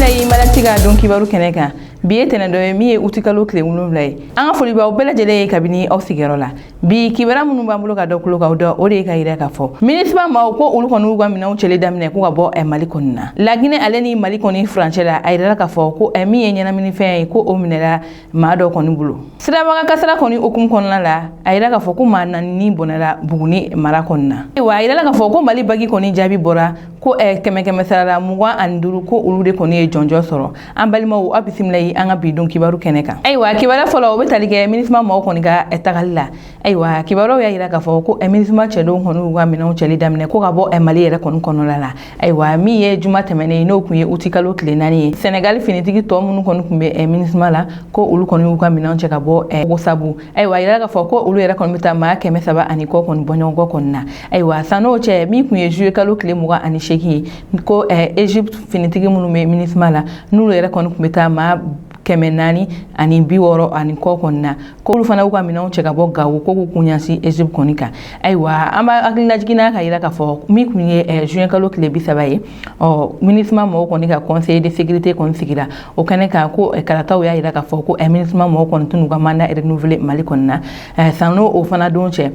Bisimila i Malactu ka don kibaru kɛnɛ kan. Bi ye tɛnɛndon ye, min ye utikalo tile 7 ye. An ka foli b'aw bɛɛ lajɛlen ye kabini aw sigiyɔrɔ la. Bi kibaruya minnu b'an bolo ka da tulo kan, o de ye ka yira k'a fɔ MINUSMA maaw ko olu kɔni y'u ka minɛnw cɛli daminɛ ko ka bɔ Mali kɔni na. Laginɛ ale ni Mali kɔni furancɛ la, a yirala k'a fɔ ko min ye ɲɛnaminifɛn ye, ko o minɛla maa dɔ kɔni bolo. Sirabaga kasara kɔni hukumu kɔnɔna la, a yira k'a fɔ ko maa 4 ni bɔnɛla Buguni mara kɔni na. Wa a yirala k'a fɔ ko Mali baki kɔni jaabi bɔra ko kɛmɛ kɛmɛ sara la 25, ko olu de kɔni ye jɔnjɔn sɔrɔ. An balimaw, aw bisimila ye an ka bi don kibaru kɛnɛ kan. Ayiwa, kibaruya fɔlɔ, o bɛ tali kɛ MINUSMA maaw kɔni ka tagali la. Ayiwa, kibaruyaw y'a yira k'a fɔ ko MINUSMA cɛdenw kɔni y'u ka minɛnw cɛli daminɛ ko ka bɔ Mali yɛrɛ kɔni kɔnɔla la. Ayiwa, min ye juma tɛmɛnen ye, n'o tun ye utikalo tile 4 ye, Senegali finitigi tɔ minnu kɔni tun bɛ MINUSMA la, ko olu kɔni y'u ka minɛnw cɛ ka bɔ ko sabu. Ayiwa, a yirala k'a fɔ ko olu yɛrɛ kɔni bɛ taa maa 300 ani kɔ kɔni bɔ ɲɔgɔn kɔ kɔni na. Ayiwa, san'o cɛ, min tun ye juillet kalo tile 28 ye, ko Egypte finitigi minnu bɛ MINUSMA la, n'olu yɛrɛ kɔni tun bɛ taa maa 460 ani kɔ kɔni na, ko olu fana y'u ka minɛnw cɛ ka bɔ Gawo, ko k'u kun ɲɛsin Egypte kɔni kan. Ayiwa, an b'a hakililajigin ka yira k'a fɔ min tun ye juin kalo tile 30 ye, ɔ MINUSMA mɔgɔw kɔni ka conseil de sécurité kɔni sigira. O kɛnɛ kan, ko kalataw y'a yira k'a fɔ ko MINUSMA mɔgɔw kɔni tɛn'u ka mandat renouveler Mali kɔni na. San'o o fana don cɛ,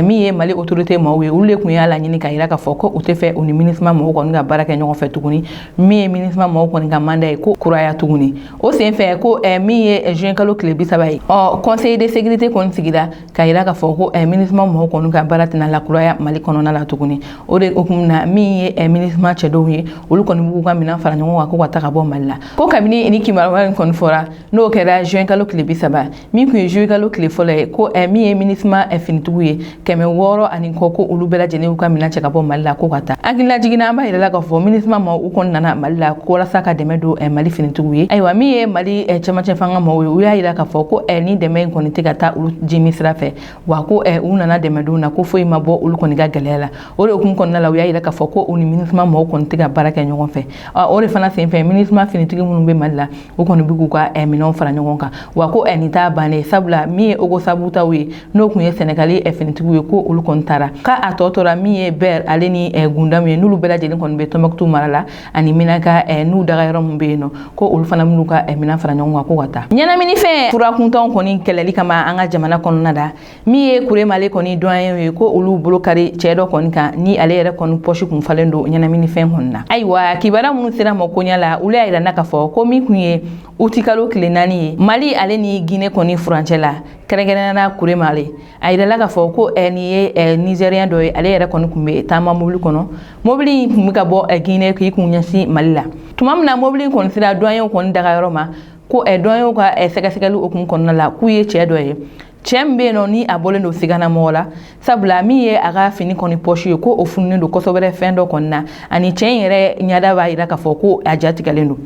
min ye Mali autorité maaw ye, olu de tun y'a laɲini ka yira k'a fɔ ko u tɛ fɛ u ni MINUSMA mɔgɔw kɔni ka baara kɛ ɲɔgɔn fɛ tuguni, min ye MINUSMA mɔgɔw kɔni ka mandat ye ko kuraya tuguni. O senfɛ, ko min ye juin kalo tile 30 ye, ɔ conseil de sécurité kɔni sigira ka yira k'a fɔ ko MINUSMA mɔgɔw kɔni ka baara tɛna lakuraya Mali kɔnɔna la tuguni. O de hukumu na, min ye MINUSMA cɛdenw ye, olu kɔni b'u ka minɛn fara ɲɔgɔn kan ko ka taa ka bɔ Mali la. Ko kabini ni kibaruya in kɔni fɔra, n'o kɛra juin kalo tile 30, min tun ye juillet kalo tile fɔlɔ ye, ko min ye MINUSMA finitigiw ye 600 ani kɔ, ko olu bɛɛ lajɛlen y'u ka minɛn cɛ ka bɔ Mali la ko ka taa. Hakililajigin na, an b'a yira la k'a fɔ MINUSMA maaw, u kɔni nana Mali la ko walasa ka dɛmɛ don Mali finitigiw ye. Ayiwa, min ye Mali cɛmancɛ fanga maaw ye, u y'a yira k'a fɔ ko ni dɛmɛ in kɔni tɛ ka taa olu jimi sira fɛ, wa ko u nana dɛmɛ don na, ko foyi ma bɔ olu kɔni ka gɛlɛya la. O de hukumu kɔnɔna la, u y'a yira k'a fɔ ko u ni MINUSMA maaw kɔni tɛ ka baara kɛ ɲɔgɔn fɛ. O de fana senfɛ, MINUSMA finitigi minnu bɛ Mali la, u kɔni bɛ k'u ka minɛnw fara ɲɔgɔn kan. Wa ko nin t'a bannen, sabula min ye Ogosabu taw ye, n'o tun ye Sɛnɛgali finitigiw ye, ko olu kɔni taara, k'a tɔ tora min ye Ber ale ni Gundamu ye, n'olu bɛɛ lajɛlen kɔni bɛ Tɔnbɔkutu mara la ani Minaka, n'u daga yɔrɔ min bɛ yen nɔ, ko olu fana min'u ka minɛn fara ɲɔgɔn kan ko ka taa. Ɲɛnaminifɛn furakuntanw kɔni kɛlɛli kama an ka jamana kɔnɔna la, min ye Kuremale kɔni douanier ye, ko olu bolo kari cɛ dɔ kɔni kan, ni ale yɛrɛ kɔni pɔsi kun falen don ɲɛnaminifɛn kɔni na. Ayiwa, kibaruya minnu sera ma koɲa la, olu y'a yira na k'a fɔ ko min kun ye utikalo tile 4 ye, Mali ale ni Guinée kɔni furancɛ la, kɛrɛnkɛrɛnnenya la Kuremale, a yirala k'a fɔ ko nin ye Nigérien dɔ ye. Ale yɛrɛ kɔni tun bɛ taama mobili kɔnɔ. Mobili in tun bɛ ka bɔ Guinée k'i kun ɲɛsin Mali la. Tuma min na mobili in kɔni sera douanier kɔni daga yɔrɔ ma, ko douanier ka sɛgɛsɛgɛli hukumu kɔnɔna la, k'u ye cɛ dɔ ye, cɛ min bɛ yen nɔ, ni a bɔlen don siganamɔgɔ la, sabula min ye a ka fini kɔni pɔsi ye, ko o fununen don kosɛbɛ fɛn dɔ kɔni na, ani cɛ in yɛrɛ ɲɛda b'a yira k'a fɔ ko a jatigɛlen don.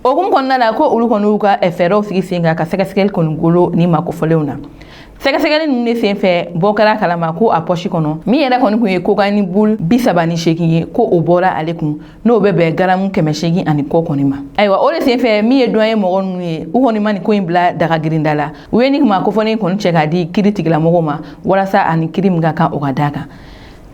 O hukumu kɔnɔna la, ko olu kɔni y'u ka fɛɛrɛw sigi sen kan ka sɛgɛsɛgɛli kɔni golo ni makofɔlenw na. Sɛgɛsɛgɛli ninnu de senfɛ, bɔ kɛra kalama ko a pɔsi kɔnɔ, min yɛrɛ kɔni tun ye cocaïne boule 38 ye, ko o bɔra ale kun, n'o bɛ bɛn garamu 800 ani kɔ kɔni ma. Ayiwa, o de senfɛ, min ye douanier mɔgɔ ninnu ye, u kɔni ma nin ko in bila daga girinda la. U ye nin maa kofɔlen kɔni cɛ k'a di kiri tigilamɔgɔw ma, walasa ani kiri min ka kan, o ka d'a kan.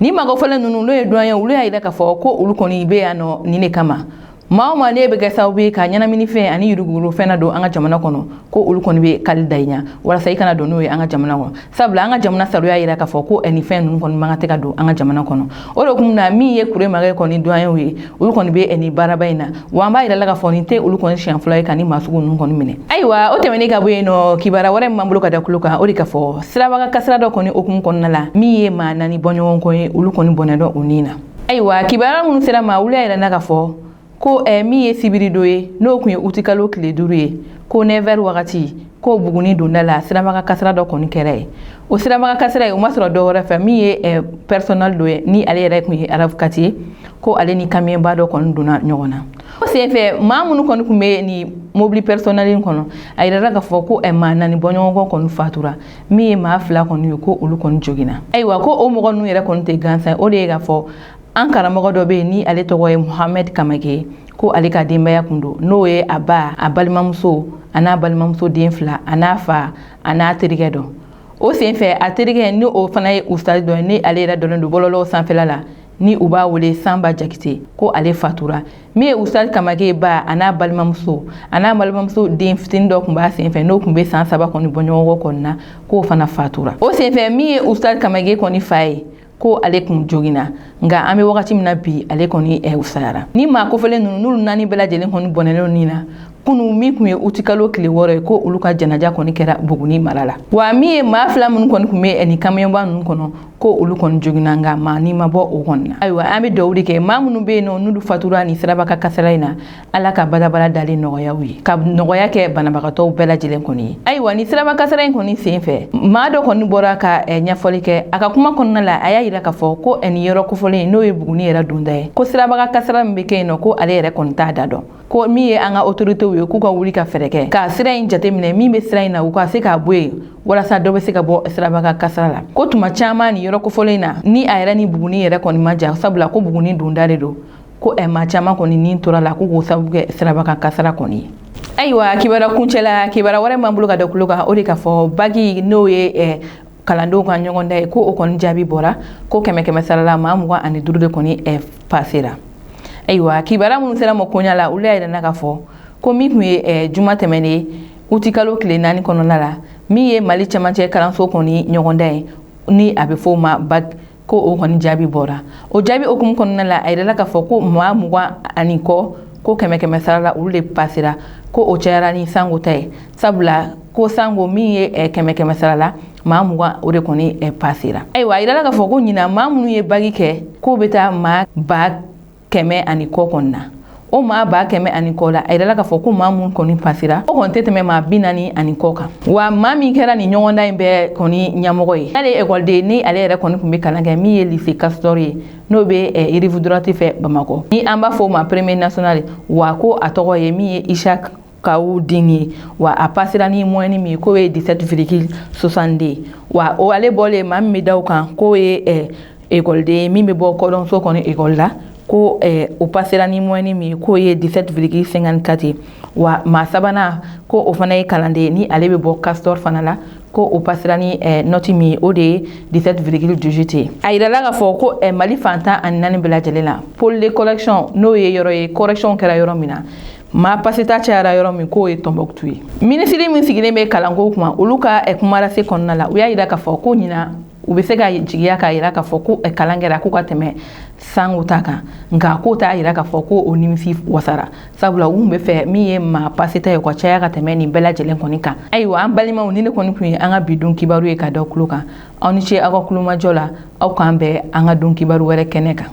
Ni makofɔlen ninnu, n'o ye douanier, olu y'a yira k'a fɔ ko olu kɔni bɛ yan nɔ nin de kama. Maa o maa ne bɛ kɛ sababu ye ka ɲɛnaminifɛn ani yuruguyurugufɛn na don an ka jamana kɔnɔ, ko olu kɔni bɛ kali da i ɲɛ walasa i kana don n'o ye an ka jamana kɔnɔ, sabula an ka jamana sariya yira k'a fɔ ko nin fɛn ninnu kɔni man kan tɛ ka don an ka jamana kɔnɔ. O de kun na, min ye Kuremale kɔni douanier ye, olu kɔni bɛ nin baaraba in na. Wa an b'a yira la k'a fɔ nin tɛ olu kɔni siɲɛ fɔlɔ ye ka ni maa sugu ninnu kɔni minɛ. Ayiwa, o tɛmɛnen ka bɔ yen nɔ, kibaruya wɛrɛ min b'an bolo ka da tulo kan, o de ka fɔ sirabaga kasara dɔ kɔni hukumu kɔnɔna la, min ye maa 4 bɔɲɔgɔn kɔ ye, olu kɔni bɔnɛ dɔn u ni na. Ayiwa, kibaruya minnu sera ma, olu y'a yira na k'a fɔ ko min ye sibiri dɔ ye, n'o tun ye utikalo tile 5 ye, ko 9h wagati, ko Buguni donda la, sirabaga kasara dɔ kɔni kɛra ye. O sirabaga kasara ye, o ma sɔrɔ dɔ wɛrɛ fɛ, min ye personnel dɔ ye, ni ale yɛrɛ tun ye RAV4 ye, ko ale ni kamiyɔnba dɔ kɔni donna ɲɔgɔn na. O senfɛ, maa minnu kɔni tun bɛ ni mobili personnel in kɔnɔ, a yirala k'a fɔ ko maa 4 bɔɲɔgɔnkɔ kɔni fatura, min ye maa 2 kɔni ye, ko olu kɔni joginna. Ayiwa, ko o mɔgɔ ninnu yɛrɛ kɔni tɛ gansan ye. O de ye k'a fɔ an karamɔgɔ dɔ bɛ yen, ni ale tɔgɔ ye Mohamɛd Kamake, ko ale ka denbaya kun don, n'o ye a ba, a balimamuso, a n'a balimamuso den 2, a n'a fa, a n'a terikɛ dɔ. O senfɛ, a terikɛ, ni o fana ye ustadi dɔ ye, ni ale yɛrɛ dɔnnen don bɔlɔlɔw sanfɛla la, Ni u b'a wele Sanba Jakite, ko ale fatura. Min ye Usitadi Kamage ba, a n'a balimamuso, a n'a balimamuso den fitinin dɔ tun b'a senfɛ, n'o tun bɛ san 3 kɔni bɔ ɲɔgɔn kɔ kɔni na, k'o fana fatura o senfɛ. Min ye Usitadi Kamage kɔni fa ye, ko ale kun joginna, nka an bɛ wagati min na bi, ale kɔni wusayara. Ni maa kofɔlen ninnu, n'olu naani bɛɛ lajɛlen kɔni bɔnɛnen nin na kunu, min tun ye utikalo tile 6 ye, ko olu ka janaja kɔni kɛra Buguni mara la. Wa min ye maa fila minnu kɔni tun bɛ nin kamiyɔnba ninnu kɔnɔ, ko olu kɔni joginna, nka maa ni ma bɔ o kɔni na. Ayiwa, an bɛ dugawu de kɛ maa minnu bɛ yen nɔ, n'olu fatura nin siraba ka kasara in na, Ala ka badabada dalen nɔgɔya u ye, ka nɔgɔya kɛ banabagatɔw bɛɛ lajɛlen kɔni ye. Ayiwa, ni siraba kasara in kɔni sen fɛ, maa dɔ kɔni bɔra ka ɲɛfɔli kɛ. A ka kuma kɔnɔna la, a y'a yira k'a fɔ ko nin yɔrɔ kofɔlen, n'o ye Buguni yɛrɛ donda ye, ko siraba kasara min bɛ kɛ yen nɔ, ko ale yɛrɛ kɔni t'a da dɔn. Ko min ye an ka autoritéw ye, k'u ka wuli ka fɛɛrɛ kɛ ka sira in jateminɛ, min bɛ sira in na, u ka se k'a bɔ yen, walasa dɔ bɛ se ka bɔ siraba ka kasara la. Ko tuma caman nin yɔrɔ kofɔlen in na, ni a yɛrɛ ni Buguni yɛrɛ kɔni ma ja, sabula ko Buguni donda de don, ko maa caman kɔni ni tora la, ko k'o sababu kɛ siraba ka kasara kɔni ye. Ayiwa, kibaruya kuncɛla, kibaruya wɛrɛ m'an bolo ka da kulo kan, o de k'a fɔ baki, n'o ye kalandenw ka ɲɔgɔndan ye, ko o kɔni jaabi bɔra, ko 100 100 sara la, maa 25 de kɔni pasera. Ayiwa, kibaruya minnu sera ma koɲa la, olu y'a yira k'a fɔ ko min tun ye juma tɛmɛnen ye, utikalo tile 4 kɔnɔna la, min ye Mali cɛmancɛ kalanso kɔni ɲɔgɔndan ye, ni a bɛ fɔ o ma bac, ko o kɔni jaabi bɔra. O jaabi hukumu kɔnɔna la, a yirala k'a fɔ ko maa 20 ani kɔ, ko 100 100 sara la, olu de pasera, ko o cayara ni sango ta ye, sabula ko sango min ye 100 100 sara la, maa 20, o de kɔni pasera. Ayiwa, a yirala k'a fɔ ko ɲinan, maa minnu ye baki kɛ, k'o bɛ taa maa 100,000 ani kɔ kɔni na. O maa 100,000 ani kɔ la, a yirala k'a fɔ ko maa mun kɔni pasera, o kɔni tɛ tɛmɛ maa 40 ani kɔ kan. Wa maa min kɛra nin ɲɔgɔndan in bɛɛ kɔni ɲɛmɔgɔ ye, n'ale ye ekɔliden, ni ale yɛrɛ kɔni tun bɛ kalan kɛ min ye lycée Castor ye, n'o bɛ rive droite fɛ Bamakɔ, ni an b'a fɔ o ma premier national, wa ko a tɔgɔ ye min ye Ishak Kawu den ye. Wa a pasera ni moyenne min ye, k'o ye 17,62. Wa o ale bɔlen, maa min bɛ da o kan, k'o ye ekɔliden min bɛ bɔ kɔdɔnso kɔni ekɔli la, ko o pasera ni moyenne min ye, k'o ye 17,54 ye. Wa maa sabanan, ko o fana ye kalanden, ni ale bɛ bɔ Castor fana la, ko o pasera ni note min ye, o de ye 17,18 ye. A yirala k'a fɔ ko Mali fan 14 bɛɛ lajɛlen la, pôle de correction, n'o ye yɔrɔ ye correction kɛra yɔrɔ min na, maa paseta cayara yɔrɔ min, k'o ye Tɔnbɔkutu ye. Minisiri min sigilen bɛ kalanko kuma, olu ka kumalase kɔnɔna la, u y'a yira k'a fɔ ko ɲinan, u bɛ se ka jigiya k'a yira k'a fɔ ko kalan kɛra k'u ka tɛmɛ sango ta kan, nka k'o t'a yira k'a fɔ ko o nimisi wasara, sabula u tun bɛ fɛ min ye maa paseta ye, o ka caya ka tɛmɛ nin bɛɛ lajɛlen kɔni kan. Ayiwa, an balimaw, ni ne kɔni tun ye an ka bi don kibaru ye ka da tulo kan. Aw ni ce aw ka kulomajɔ la. Aw k'an bɛn an ka don kibaru wɛrɛ kɛnɛ kan.